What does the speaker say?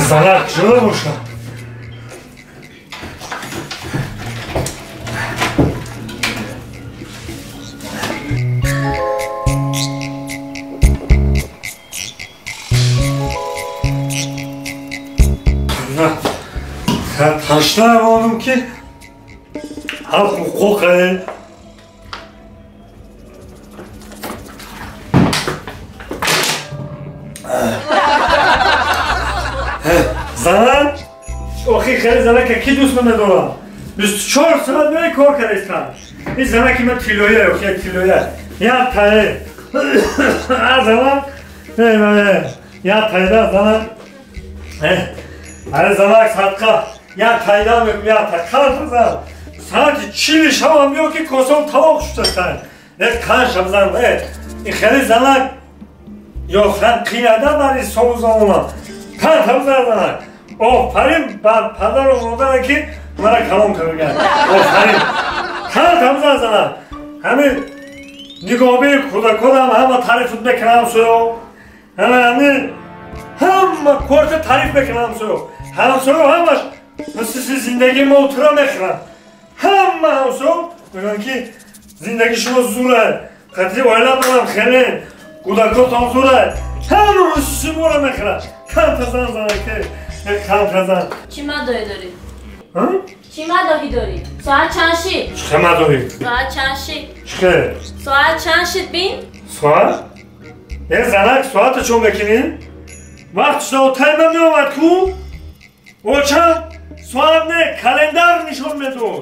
Занак чӣ бошад? Ташна монум ки ҳақ ҳуқуқе. Занак охи хеле занака ки дӯст намедорам? 24 соат меи кор кардаистам. Ин занаки ман тиллоя, охи тиллоя. Як тае. Занак, як тайда занак. Аре занак садқа. Як тайда мегум, як тай. Қанша зан. Соати 40 шавам биё ки косом тавоқ шудастан. Қанша зан. Ин хеле занак ёфтан қиянда бар ин сову замона. Қанша занак. Офарин бар падару модаре ки мара калон кардаган. Офарин. Қанша занак. Ҳамин нигоҳбини кӯдаконам ҳама таъриф мекунам ҳамсоё. Ҳамин ҳама корта таъриф мекунам ҳамсоё. Ҳамсоё ҳамаш мисли зиндагии мо тура мехӯранд. Ҳама ҳамсоё мегӯянд ки зиндагии шумо зура, қатъи оилатонам хеле, кӯдакотон зура. Ҳама мисли моро мехӯранд. Қанта зан занаке, қанта зан. Чӣ мадоҳӣ дорӣ? Чӣ мадоҳӣ дорӣ? Соат чанд шид? Чӣ мадоҳӣ? Соат чанд шид? Чӣ? Соат чанд шид бин? Соат? Е занак, соата чон мекунӣ? Вақт шуда отайма меомад ку? Очам соат не, календар нишон медод.